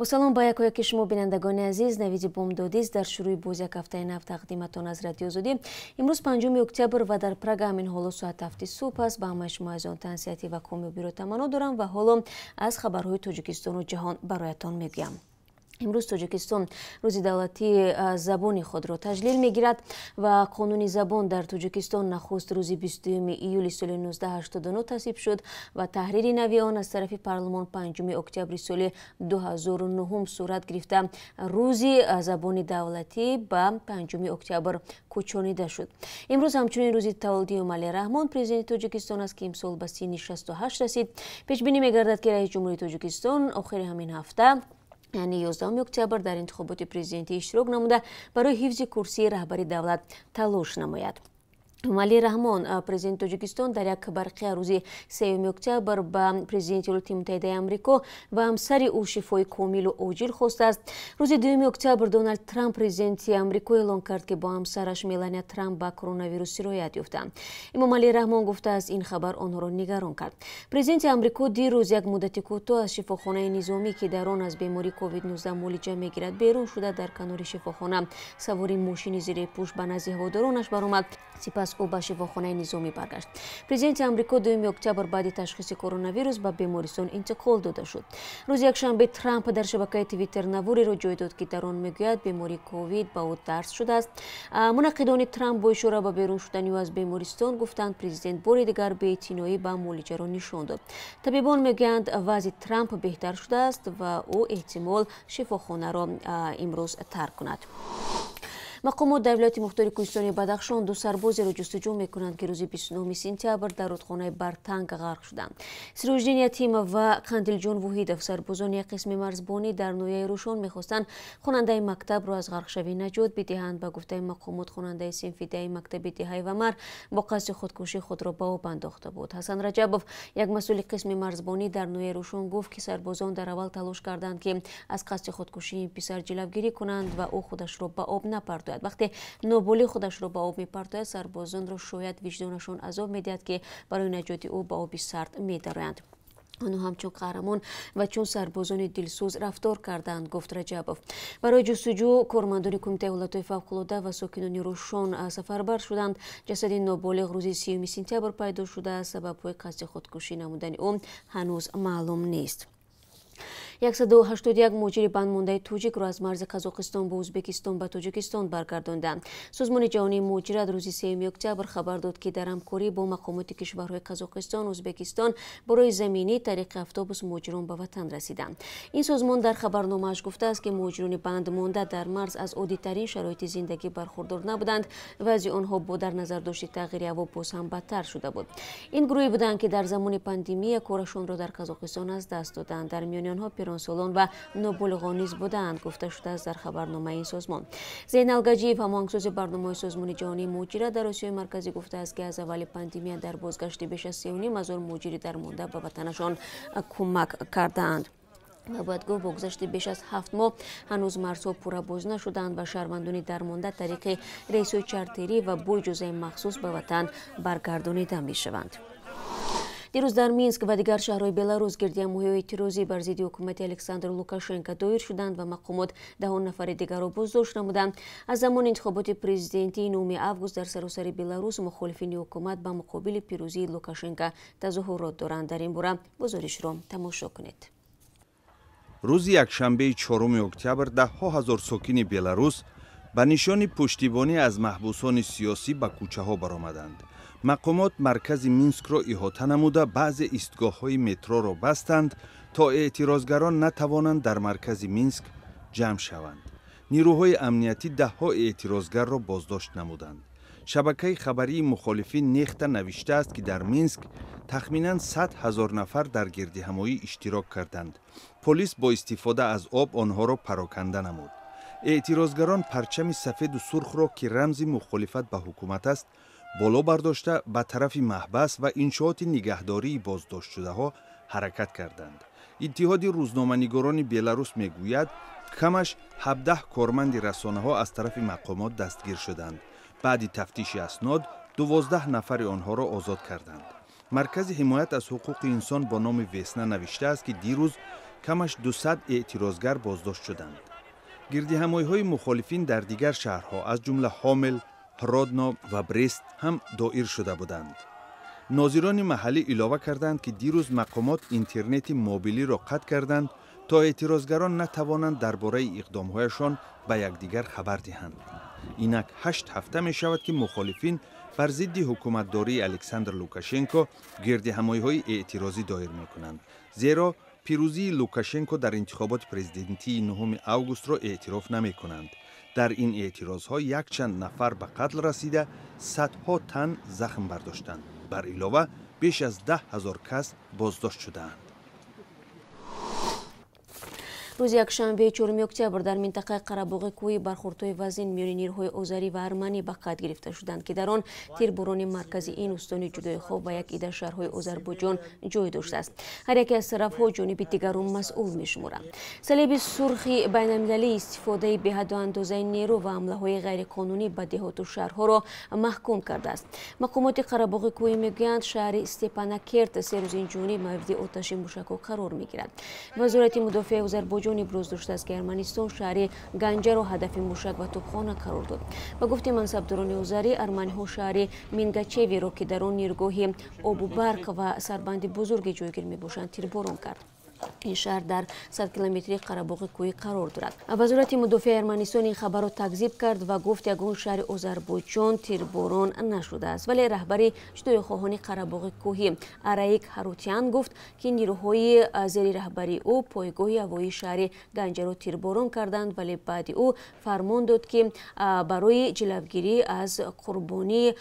Бо салом ба якояки шумо, бинандагони азиз. Навиди бомдодист дар шурӯи боз як ҳафтаи нав тақдиматон аз Радио Озодӣ. Имрӯз 5 октябр ва дар Прага ҳамин ҳоло соат 7 субҳ аст. Ба ҳамаи шумо азизон тансиҳатӣ ва комёбиро таманно дорам ва ҳоло аз хабарҳои Тоҷикистону ҷаҳон бароятон мегӯям. Имрӯз Тоҷикистон рӯзи давлатии забони худро таҷлил мегирад ва қонуни забон дар Тоҷикистон нахуст рӯзи 22 июли соли 1989 тасвиб шуд ва таҳрири нави он аз тарафи парлумон 5 октябри соли 2009 сурат гирифта, рӯзи забони давлатӣ ба 5 октябр кӯчонида шуд. Имрӯз ҳамчунин рӯзи таваллуди Эмомалӣ Раҳмон, президенти Тоҷикистон аст, ки имсол ба синни 68 расид. Пешбинӣ мегардад, ки раиси ҷумҳури Тоҷикистон охири ҳамин ҳафта, яъне 11 октябр, дар интихоботи президентӣ иштирок намуда, барои ҳифзи курсии раҳбари давлат талош намояд. Эмомалӣ Раҳмон, президенти Тоҷикистон, дар як барқия рӯзи 3 октябр ба президенти Иёлоти Муттаҳидаи Амрико ва ҳамсари ӯ шифои комилу оҷил хостааст. Рӯзи 2 октябр Доналд Трамп, президенти Амрико, эълон кард, ки бо ҳамсараш Мелания Трамп ба коронавирус сироят ёфтанд. Эмомалӣ Раҳмон гуфтааст, ин хабар онҳоро нигарон кард. Президенти Амрико дирӯз як муддати кӯтоҳ аз шифохонаи низомӣ, ки дар он аз бемории COVID-19 муолиҷа мегирад, берун шуда, дар канори шифохона савори мошини зирепӯш ба назди ҳаводоронаш баромад. Сипас ӯ ба шифохонаи низомӣ баргашт. Президенти Амрико 2 октябр баъди ташхиси коронавирус ба бемористон интиқол дода шуд. Рӯзи якшанбе Трамп дар шабакаи Твиттер навореро ҷой дод, ки дар он мегӯяд, бемории ковид ба ӯ дарс шудааст. Мунаққидони Трамп бо ишора ба берун шудани ӯ аз бемористон гуфтанд, президент бори дигар беэътиноӣ ба муолиҷаро нишон дод. Табибон мегӯянд, вазъи Трамп беҳтар шудааст ва ӯ эҳтимол шифохонаро имрӯз тарк кунад. Мақомот дар вилояти мухтори кӯҳистони Бадахшон ду сарбозеро ҷустуҷӯ мекунанд, ки рӯзи 29 сентябр дар рудхонаи Бартанг ғарқ шуданд. Сироҷиддин Ятимов ва Қандилҷон Воҳидов, сарбозони як қисми марзбонӣ дар ноҳияи Рӯшон, мехостанд хонандаи мактабро аз ғарқшавӣ наҷот бидиҳанд. Ба гуфтаи мақомот, хонандаи синфи даҳи мактаби деҳаи Вамар бо қасди худкушӣ худро ба об андохта буд. Ҳасан Раҷабов, як масъули қисми марзбонӣ дар ноҳияи Рӯшон, гуфт, ки сарбозон дар аввал талош карданд, ки аз қасди худкушии ин писар ҷилавгирӣ кунанд ва ӯ худашро ба об напартояд. Вақте ноболиғ худашро ба об мепартояд, сарбозонро шояд виҷдонашон азоб медиҳад, ки барои наҷоти ӯ ба оби сард медароянд. Онҳо ҳамчун қаҳрамон ва чун сарбозони дилсӯз рафтор карданд, гуфт Раҷабов. Барои ҷустуҷӯ кормандони Кумитаи ҳолатҳои фавқулода ва сокинони Рӯшон сафарбар шуданд. Ҷасади ноболиғ рӯзи 30 сентябр пайдо шудааст. Сабабҳои қасди худкушӣ намудани ӯ ҳанӯз маълум нест. 181 муҳоҷири бандмондаи тоҷикро аз марзи Қазоқистон бо Ӯзбекистон ба Тоҷикистон баргардонданд. Созмони ҷаҳонии муҳоҷират рӯзи 3 октябр хабар дод, ки дар ҳамкорӣ бо мақомоти кишварҳои Қазоқистон, Ӯзбекистон бо роҳи заминӣ тариқи автобус муҳоҷирон ба ватан расиданд. Ин созмон дар хабарномааш гуфтааст, ки муҳоҷирони бандмонда дар марз аз оддитарин шароити зиндагӣ бархурдор набуданд. Вазъи онҳо бо дар назардошти тағйири ҳаво боз ҳам бадтар шуда буд. Ин гурӯҳе буданд, ки дар замони пандемия корашонро дар Қазоқистон аз даст доданд. Дар миёни онҳо пиронсолон ва ноболиғон низ буданд, гуфта шудааст дар хабарномаи ин созмон. Зейнал Гаҷиев, ҳамоҳангсози барномаҳои Созмони ҷаҳонии муҳоҷират дар Осиёи Марказӣ, гуфтааст, ки аз аввали пандемия дар бозгашти беш аз 3,5 ҳазор муҳоҷири дармонда ба ватанашон кӯмак кардаанд. Ва бояд гуфт, бо гузашти беш аз 7 моҳ ҳанӯз марзҳо пурра боз нашуданд ва шаҳрвандони дармонда тариқи рейсҳои чартерӣ ва бо иҷозаи махсус ба ватан баргардонида мешаванд. Дирӯз дар Минск ва дигар шаҳрҳои Беларус гирдиҳамоиҳои эътирозӣ бар зидди ҳукумати Александр Лукашенко доир шуданд ва мақомот даҳон нафари дигарро боздошт намуданд. Аз замони интихоботи президентии 9 август дар саросари Беларус мухолифини ҳукумат ба муқобили пирӯзии Лукашенко тазоҳурот доранд. Дар ин бора гузоришро тамошо кунед. Рӯзи якшанбеи 4 октябр даҳҳо ҳазор сокини Беларус ба нишони пуштибонӣ аз маҳбусони сиёсӣ ба кӯчаҳо баромаданд. Мақомот маркази Минскро иҳота намуда, баъзе истгоҳҳои метроро бастанд, то эътирозгарон натавонанд дар маркази Минск ҷамъ шаванд. Нирӯҳои амниятӣ даҳҳо эътирозгарро боздошт намуданд. Шабакаи хабарии мухолифин Нехта навиштааст, ки дар Минск тахминан 100 000 нафар дар гирдиҳамоӣ иштирок карданд. Полис бо истифода аз об онҳоро пароканда намуд. Эътирозгарон парчами сафеду сурхро, ки рамзи мухолифат ба ҳукумат аст, боло бардошта, ба тарафи маҳбас ва иншооти нигаҳдории боздоштшудаҳо ҳаракат карданд. Иттиҳоди рӯзноманигорони Беларус мегӯяд, камаш 17 корманди расонаҳо аз тарафи мақомот дастгир шуданд. Баъди тафтиши аснод 12 нафари онҳоро озод карданд. Маркази ҳимоят аз ҳуқуқи инсон бо номи Весна навиштааст, ки дирӯз Камаш 200 эътирозгар боздошт шуданд. Гирдиҳамоиҳои мухолифин дар дигар шаҳрҳо, аз ҷумла Ҳомел, Ҳродно ва Брест ҳам доир шуда буданд. Нозирони маҳаллӣ илова карданд, ки дирӯз мақомот интернети мобилиро қатъ карданд, то эътирозгарон натавонанд дар бораи иқдомҳояшон ба якдигар хабар диҳанд. Инак 8 ҳафта мешавад, ки мухолифин бар зидди ҳукуматдории Александр Лукашенко гирдиҳамоиҳои эътирозӣ доир мекунанд, зеро пирӯзии Лукашенко дар интихоботи президентии 9 августро эътироф намекунанд. Дар ин эътирозҳо якчанд нафар ба қатл расида, садҳо тан захм бардоштанд. Бар илова, беш аз 10 000 кас боздошт шудаанд. Рӯзи якшанбе, 4 октябр, дар минтақаи Қарабоғи Кӯҳӣ бархӯрдҳои вазин миёни нирӯҳои озарӣ ва арманӣ ба қайд гирифта шуданд, ки дар он тирборони маркази ин устони ҷудоихоҳ ва як ида шаҳрҳои Озарбойҷон ҷой доштааст. Ҳар яке аз тарафҳо ҷониби дигарро масъул мешуморанд. Салиби Сурхи Байналмилалӣ истифодаи беҳаду андозаи нерӯ ва ҳамлаҳои ғайриқонунӣ ба деҳоту шаҳрҳоро маҳкум кардааст. Мақомоти Қарабоғи Кӯҳӣ мегӯянд, шаҳри Степанакерт 3 рӯз инҷониб мавриди оташи мушакҳо қарор мегирад. Вазорати мудофиаи Озарбойҷон иброз доштааст, ки Арманистон шаҳри Ганҷаро ҳадафи мушак ва топхона қарор дод. Ба гуфти мансабдорони озарӣ, арманиҳо шаҳри Мингачеверо, ки дар он ниргоҳи обу барқ ва сарбанди бузурге ҷойгир мебошанд, тирборон кард. Ин шаҳр дар 100 километрии Қарабоғи Кӯҳӣ қарор дорад. Вазорати мудофиаи Арманистон ин хабарро такзиб кард ва гуфт, ягон шаҳри Озарбойҷон тирборон нашудааст. Вале раҳбари ҷудоихоҳони Қарабоғи Кӯҳӣ Араик Ҳарутян гуфт, ки нирӯҳои зери раҳбарии ӯ пойгоҳи ҳавоии шаҳри Ганҷаро тирборон карданд, вале баъди ӯ фармон дод, ки барои ҷилавгирӣ аз қурбонии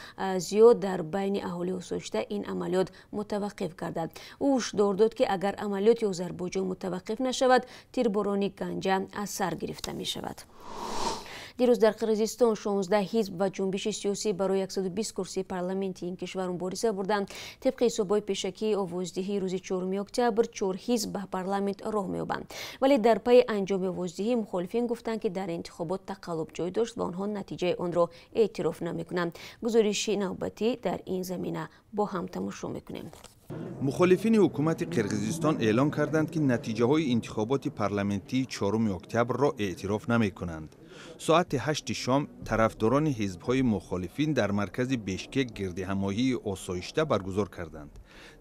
зиёд дар байни аҳолии осоишта ин амалиёт мутаваққиф гардад. Ӯ ҳушдор дод, ки агар амалиёти Озарбойҷон мутаваққиф нашавад, тирборони Ганҷа аз сар гирифта мешавад. Дирӯз дар Қирғизистон 16 ҳизб ва ҷунбиши сиёсӣ барои 120 курсии парламенти ин кишвар мубориза бурданд. Тибқи ҳисобҳои пешакии овоздиҳии рӯзи 4 октябр, чор ҳизб ба парламент роҳ меёбанд. Вале дар пайи анҷоми овоздиҳӣ мухолифин гуфтанд, ки дар интихобот тақаллуб ҷой дошт ва онҳо натиҷаи онро эътироф намекунанд. Гузориши навбатӣ дар ин замина бо ҳам тамошо мекунем. Мухолифини ҳукумати Қирғизистон эълон карданд, ки натиҷаҳои интихоботи парламентии 4 октябрро эътироф намекунанд. Соати 8-и шом тарафдорони ҳизбҳои мухолифин дар маркази Бешкек гирдиҳамоҳии осоишта баргузор карданд.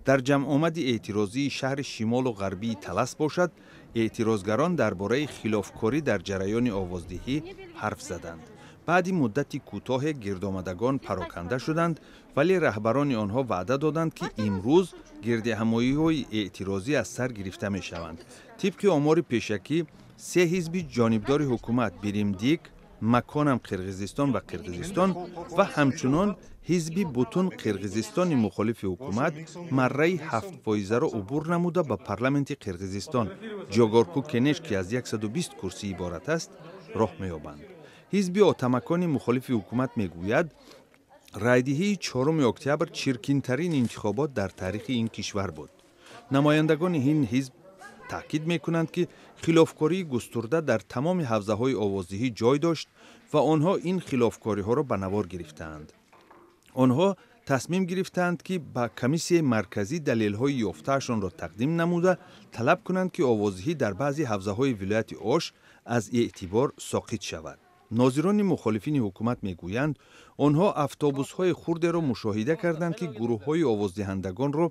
Дар ҷамъомади эътирозии шаҳри шимолу ғарбии Талас бошад, эътирозгарон дар бораи хилофкорӣ дар ҷараёни овоздиҳӣ ҳарф заданд. Баъди муддати кӯтоҳе гирдомадагон пароканда шуданд, вале раҳбарони онҳо ваъда доданд, ки имрӯз гирдиҳамоиҳои эътирозӣ аз сар гирифта мешаванд. Тибқи омори пешакӣ, се ҳизби ҷонибдори ҳукумат, Биримдик, Маконам Қирғизистон ва Қирғизистон ва ҳамчунон ҳизби Бутун Қирғизистони мухолифи ҳукумат марраи 7 фоизаро убур намуда, ба парламенти Қирғизистон, Жогорку Кенеш, ки аз 120 курсӣ иборат аст, роҳ меёбанд. Ҳизби Отамакони мухолифи ҳукумат мегӯяд, райдиҳии 4 октябр чиркинтарин интихобот дар таърихи ин кишвар буд. Намояндагони ин ҳизб таъкид мекунанд, ки хилофкории густурда дар тамоми ҳавзаҳои овоздиҳӣ ҷой дошт ва онҳо ин хилофкориҳоро ба навор гирифтаанд. Онҳо тасмим гирифтаанд, ки ба Комиссияи Марказӣ далелҳои ёфтаашонро тақдим намуда, талаб кунанд, ки овоздиҳӣ дар баъзе ҳавзаҳои вилояти Ош аз эътибор соқит шавад. Нозирони мухолифини ҳукумат мегӯянд, онҳо автобусҳои хурдеро мушоҳида карданд, ки гурӯҳҳои овоздиҳандагонро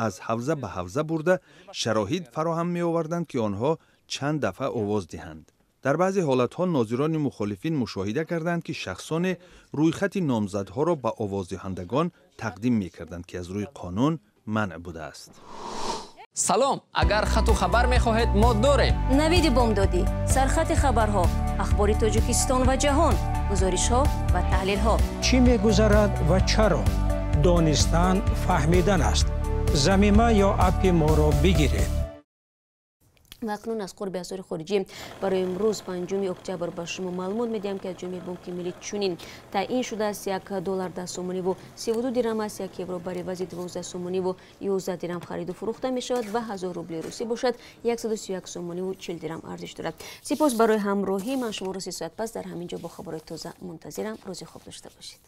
аз ҳавза ба ҳавза бурда, шароит фароҳам меоварданд, ки онҳо чанд дафъа овоз диҳанд. Дар баъзе ҳолатҳо нозирони мухолифин мушоҳида карданд, ки шахсоне рӯйхати номзадҳоро ба овоздиҳандагон тақдим мекарданд, ки аз рӯи қонун манъ будааст. Салом, агар хату хабар мехоҳед, мо дорем. Навиди бомдодӣ, сархати хабарҳо, ахбори Тоҷикистон ва ҷаҳон, гузоришҳо ва таҳлилҳо. Чӣ мегузарад ва чаро? Донистан фаҳмидан аст. Замима ё аппи моро бигиред. Ва акнун аз қурби асъори хориҷӣ барои имрӯз, 5 октябр, ба шумо маълумот медиҳам, ки аз ҷониби Бонки Миллӣ чунин таъин шудааст: 1 доллар 10 сомониву 32 дирам аст, 1 евро бар ивази 12 сомониву 11 дирам хариду фурӯхта мешавад ва 1000 рубли русӣ бошад, 131 сомониву 40 дирам арзиш дорад. Сипос барои ҳамроҳӣ. Ман шуморо 3 соат пас дар ҳамин ҷо бо хабарҳои тоза мунтазирам. Рӯзи хуб дошта бошед.